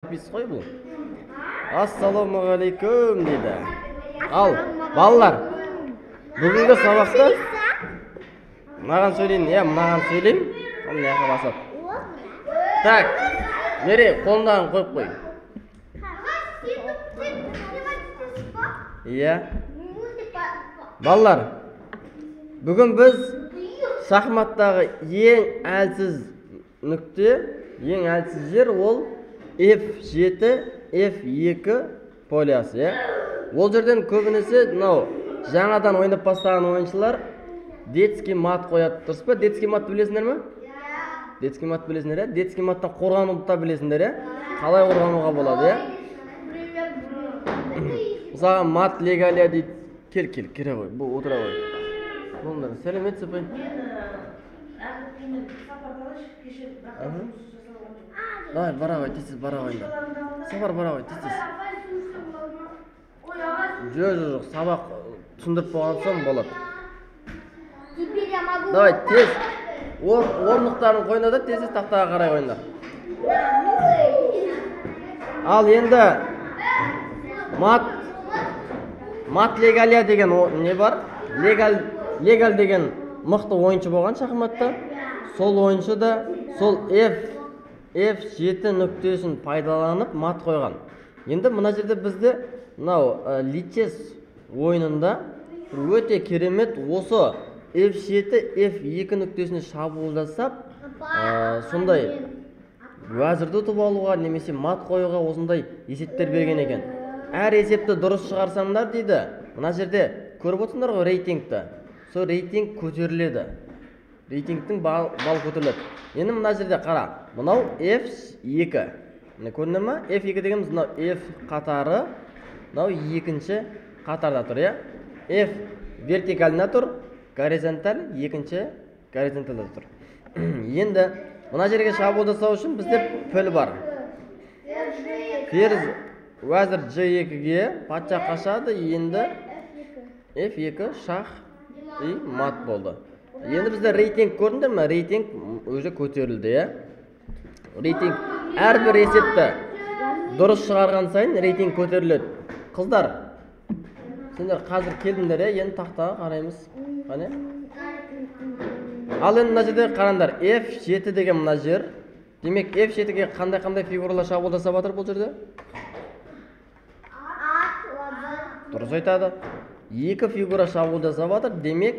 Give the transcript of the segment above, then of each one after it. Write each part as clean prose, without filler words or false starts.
Подпись қой бұл. Ассалаумағалейкум дейді. Ал, балалар, бүгінгі сабақта мынаған сөйлейін, иә, мынаған сөйлеймін. Ол мына жаққа басады. Так, Мерей, қолыңдағын қойып қой. Иә. Балалар, бүгін біз шахматтағы ең әлсіз нүкте, ең әлсіз жер ол F7, F2 полясы, иә. Ол жерден көбінесе мынау жаңадан ойнап бастаған ойыншылар детский мат қояды, дұрыс па? Детский мат білесіңдер ме? Детский мат білесіңдер, иә? Детский маттан қорғануды да білесіңдер, иә? Қалай қорғануға болады, иә? Мысалға, мат легалия дейді. Кел, кел, кіре ғой, бұл отыра ғой. Болыңдар, сәлеметсіз бе? Давай, бара ғой, тез-тез бара қойыңдар. Сапар, бара ғой, тез-тез. Жоқ, жоқ, жоқ, сабақ түсіндіріп болған соң болады. Давай, тез. Орындықтарын қойыңдар да, тез-тез тақтаға қарай қойыңдар. Ал енді мат легалия деген не бар? Легаль деген мықты ойыншы болған шахматта. Сол ойыншы да сол F7 нүктесін пайдаланып мат қойған. Енді мына жерде бізде мынау личес ойынында өте керемет осы F7, F2 нүктесіне шабуыл жасап, сондай уәзірді ұтып алуға немесе мат қоюға осындай есептер берген екен. Әр есепті дұрыс шығарсаңдар дейді. Мына жерде көріп отырсыңдар ғой рейтингті. Сол рейтинг көтеріледі. Рейтингтің бал көтеріледі. Енді мына жерде қара, мынау F2. Міне көрдіңдер ма? F2 дегеніміз мынау F қатары, мынау екінші қатарда тұр, иә? F вертикальна тұр, горизонталь екінші горизонтальда тұр. Енді мына жерге шабуыл жасау үшін бізде піл бар. Ферзь уәзір G2-ге патша қашады, енді F2 шах и мат болды. Енді бізде рейтинг көрдіңдер ме? Рейтинг уже көтерілді, иә? Рейтинг әрбір есепті дұрыс шығарған сайын рейтинг көтеріледі. Қыздар, сендер қазір келдіңдер, иә? Енді тақтаға қараймыз. Қане? Ал енді мына жерде қараңдар, F7 деген мына жер. Демек, F7-ге қандай-қандай фигуралар шабуыл жасап жатыр бұл жерде? Дұрыс айтады. Екі фигура шабуыл жасап жатыр. Демек,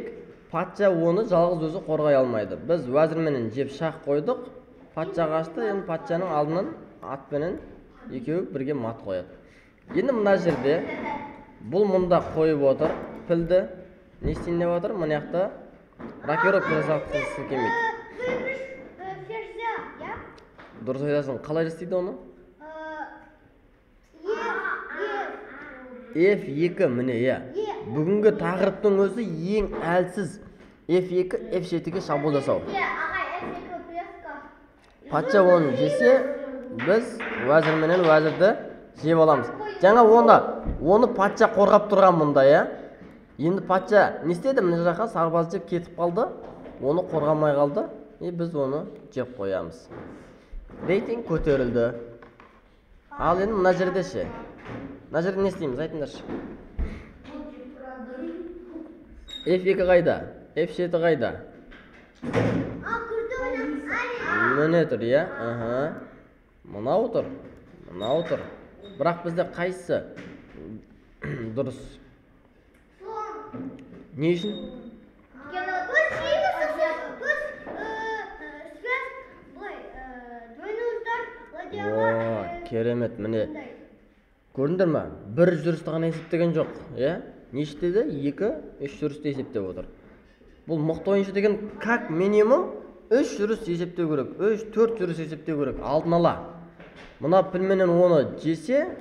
патша оны жалғыз өзі қорғай алмайды. Біз уәзірменен жеп шах қойдық. Патша қашты. Енді патшаның алдынан атпенен екеуі бірге мат қояды. Енді мына жерде бұл мұнда қойып отыр пілді. Не істейін деп отыр? Мына жақта рокировка жасағысы келмейді. Дұрыс айтасың. Қалай жасайды оны? F2 міне, иә. Бүгінгі тақырыптың өзі ең әлсіз F2, F7-ге шабуыл жасау. Патша оны жесе, біз уәзірменен уәзірді жеп аламыз. Жаңа оны патша қорғап тұрған мұнда, иә. Енді патша не істеді? Мына жаққа сарбаз жеп кетіп қалды. Оны қорғамай қалды. И біз оны жеп қоямыз. Рейтинг көтерілді. Ал енді мына жерде ше? Мына жерде не істейміз? Айтыңдаршы. F2 қайда? F7 қайда? Міне тұр, иә? Аха. Мынау тұр. Мынау тұр. Бірақ бізде қайсысы дұрыс? Не үшін? О, керемет, міне. Көрдіңдер ме? Бір жүрісті ғана есептеген жоқ, иә? Не істеді? 2, 3 жүрісті есептеп отыр. Бұл мықты ойыншы деген как минимум 3 жүріс есептеу керек. 3, 4 жүріс есептеу керек алдын ала. Мына пілменен оны жесе,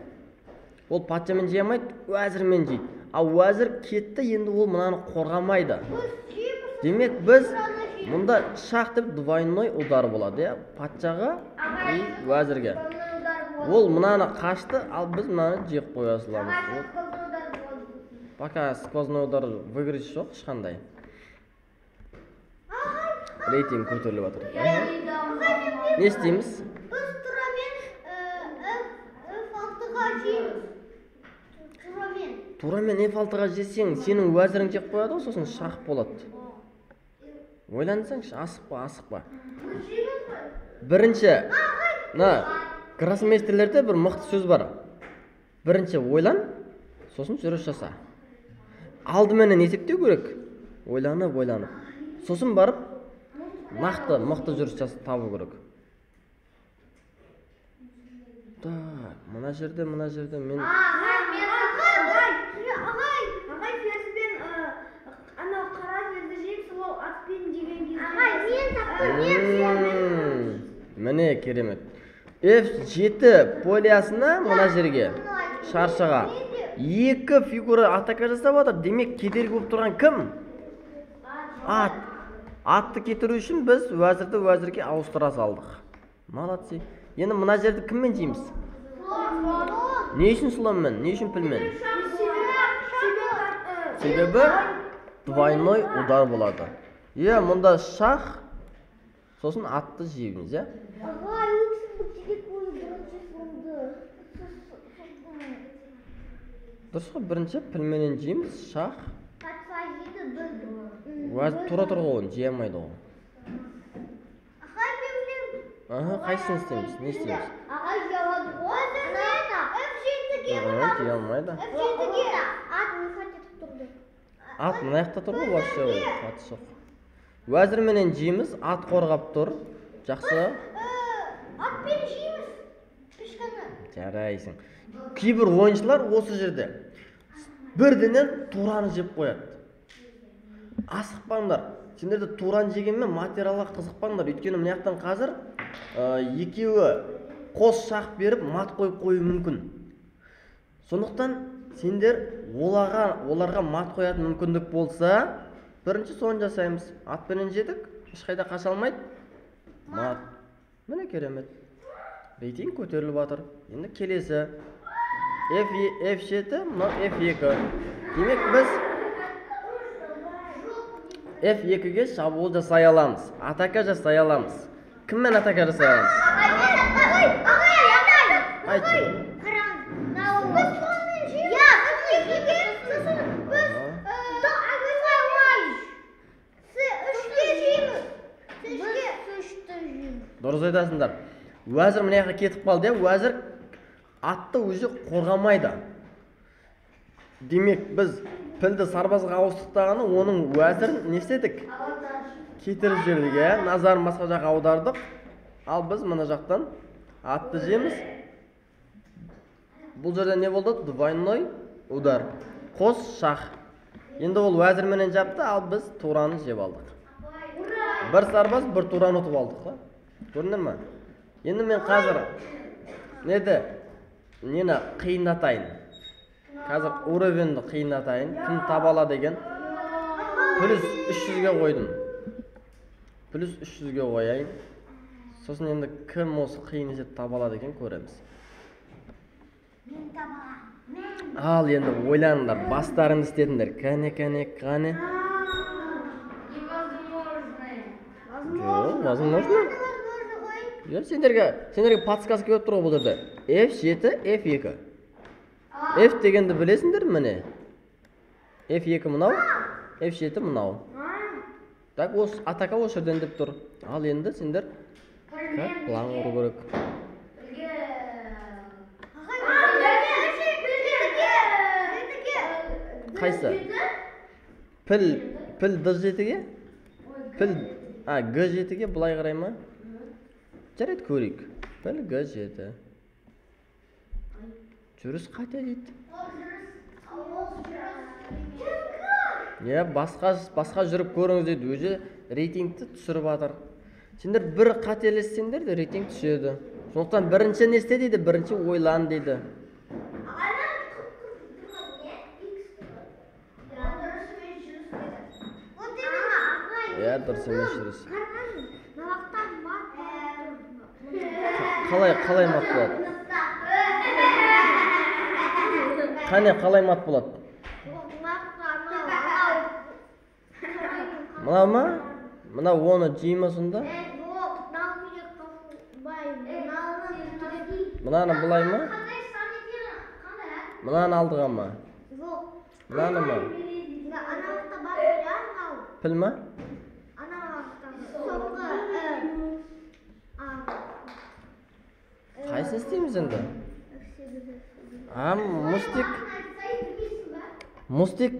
ол патшамен жей алмайды, уәзірмен жейді. Ал уәзір кетті, енді ол мынаны қорғамайды. Демек, біз мұнда шах деп двойной удар болады, иә? Патшаға и уәзірге. Ол мынаны қашты, ал біз мынаны жеп қоя саламыз. Пока сквозной удар выигрыш жоқ ешқандай. Рейтинг көтеріліп жатыр. Не істейміз? Біз турамен Турамен F6-ға жесең, сенің уәзірің жеп қояды ғой, сосын шах болады. Ойлансаңшы, асықпа, асықпа. Бірінші, мына гроссмейстерлерде бір мықты сөз бар. Бірінші ойлан, сосын жүріс жаса. Алдыменен есептеу керек. Ойланып, ойланып. Сосын барып нақты мықты жүріс табу керек. Так, мына жерде, мына жерде мен Ағай, ферзбен анау қара ферзді жеймін, сол атпен жеген кезде. Ағай, мен таптым, мен. Міне керемет. F7 полясына, мына жерге, шаршыға екі фигура атака жасап жатыр. Демек, кедергі болып тұрған кім? Ат. Атты кетіру үшін біз уәзірді уәзірге ауыстыра салдық. Молодцы. Енді мына жерді кіммен жейміз? Не үшін слонмен? Не үшін пілмен? Себебі двойной удар болады. Иә, мұнда шах, сосын атты жейміз, иә? Ағай, лучше керек болды бірінші слонды. Дұрыс қой, бірінші пілменен жейміз, шах. Патша жейді, бір. Уәзір тура тұр ғой, оны жей алмайды ғой. Ағай, мен білемін. Аха, қайсысын істейміз? Не істейміз? Ағай жей алады ғой. F7-ге Жей алмайды. F7-ге ат мешать етіп тұрды. Ат мына жақта тұр ғой, вообще ол қатысы жоқ. Уәзірменен жейміз, ат қорғап тұр. Жақсы. Атпен жейміз. Пешканы. Жарайсың. Кейбір ойыншылар осы жерде бірденен тураны жеп қояды. Асықпаңдар. Сендер де тураны жегенмен материалға қызықпаңдар. Өйткені мына жақтан қазір екеуі қос шақ беріп мат қойып қоюы мүмкін. Сондықтан сендер оларға мат қоятын мүмкіндік болса, бірінші соны жасаймыз. Атпенен жедік, ешқайда қаша алмайды. Мат. Міне керемет. Рейтинг көтеріліп жатыр. Енді келесі F7, мынау F2. Демек біз F2-ге шабуыл жасай аламыз. Атака жасай аламыз. Кіммен атака жасай аламыз? Ағай, ағай, ағай. Айтшы. Қараңыз, мынау біз слонмен жейміз. Иә, біз жейміз, сосын біз С3-ке жейміз. С3-ке. С3-ті жейміз. Дұрыс айтасыңдар. Уәзір мына жаққа кетіп қалды, иә? Уәзір атты өзі қорғамайды. Демек, біз пілді сарбазға ауыстырдық дағыны, оның уәзірін не істедік? Кетіріп жібердік, иә? Назарын басқа жаққа аудардық. Ал біз мына жақтан атты жейміз. Бұл жерде не болды? Двойной удар. Қос шах. Енді ол уәзірменен жапты, ал біз тураны жеп алдық. Бір сарбаз, бір тураны ұтып алдық, па? Көрдіңдер ме? Енді мен қазір нені қиындатайын. Қазір уровеньді қиындатайын. Кім таба алады екен? Плюс 300-ге қойдым. Плюс 300-ге қояйын. Сосын енді кім осы қиын есепті таба алады екен көреміз. Мен таба аламын. Ал енді ойланыңдар, бастарыңды істетіңдер. Кәне, кәне, кәне. Невозможно. Жоқ, возможно. Иә, сендерге подсказка келіп тұр ғой бұл жерде. F7, F2. F дегенді білесіңдер міне. F2 мынау, F7 мынау. Так, осы атака осы жерден деп тұр. Ал енді сендер как план құру керек. Қайсы? Піл D7-ге? Піл, G7-ге былай қарай ма? Жарайды, көрейік. Піл G7. Жүріс қате дейді. Иә, басқа жүріп көріңіз дейді. Өзі рейтингті түсіріп жатыр. Сендер бір қателессеңдер де рейтинг түседі. Сондықтан бірінші не істе дейді, бірінші ойлан дейді. Иә, дұрыс емес жүріс. Қалай мат болады? Қане, қалай мат болады? Мынау ма? Мынау оны жей ма сонда? Мынаны былай ма? Мынаны алдыға ма? Мынаны ма? Піл ма? Қайсысын істейміз енді? А, мустик. Мустик,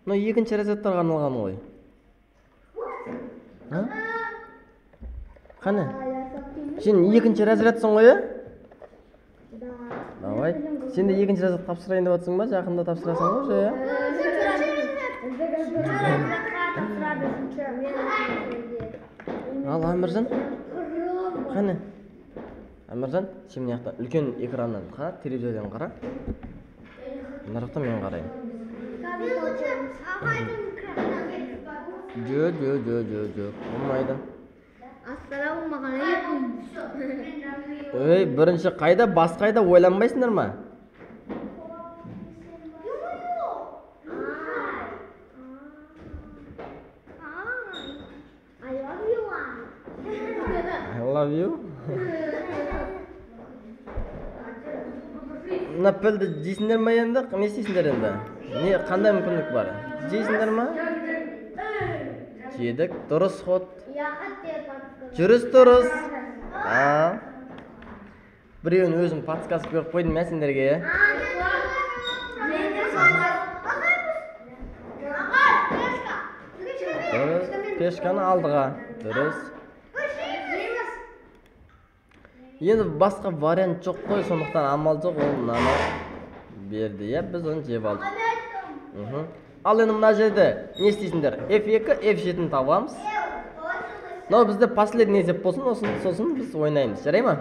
мынау екінші разрядтарға арналған ғой. А? Қане? Сен екінші разрядсың ғой, ә? Давай. Сен де екінші разряд тапсырайын деп жатсың ба? Жақында тапсырасың ғой уже, иә? Ал, Әміржан? Қане? Әміржан, сен мына жақта үлкен экраннан қара, телевизордан қара. Мына жақта мен қарайын. Жоқ, жоқ, жоқ, жоқ, жоқ. Болмайды. Ассалаумағалейкум. Ей, бірінші қайда, бас қайда, ойланбайсыңдар ма? I love you. Мына пілді жейсіңдер ма енді? Не істейсіңдер енді? Не, қандай мүмкіндік бар? Жейсіңдер ма? Жедік, дұрыс ход. Жүріс дұрыс. Біреуін өзім подсказка беріп қойдым мен сендерге. Дұрыс, пешканы алдыға. Дұрыс. Енді басқа вариант жоқ қой, сондықтан амал жоқ, ол мынаны берді, иә, біз оны жеп алдық. Ал енді мына жерде не істейсіңдер? F2, F7-ні табамыз. Мынау бізде последний есеп болсын, сосын біз ойнаймыз, жарай ма?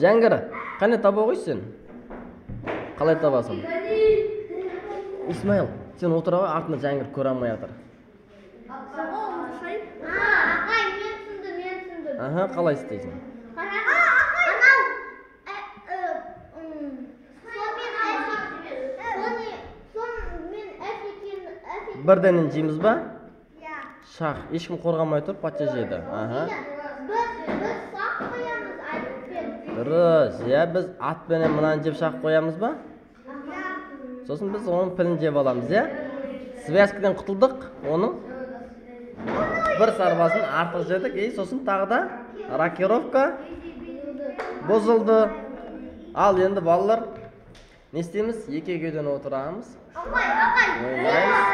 Жәңгір, қане таба ғой сен? Қалай табасың? Исмаил, сен отыра ғой, артында Жәңгір көре алмай жатыр. Аха, қалай істейсің? Бірденен жейміз ба? Шах, ешкім қорғамай тұр, патша жеді. Аха. Дұрыс, иә, біз атпенен мынаны жеп шах қоямыз ба? Сосын біз оның пілін жеп аламыз, иә? Связкіден құтылдық, оның бір сарбазын артық жедік, и сосын тағы да рокировка бұзылды. Ал енді балалар, не істейміз? Екі-екеуден отырамыз. Ойнаймыз.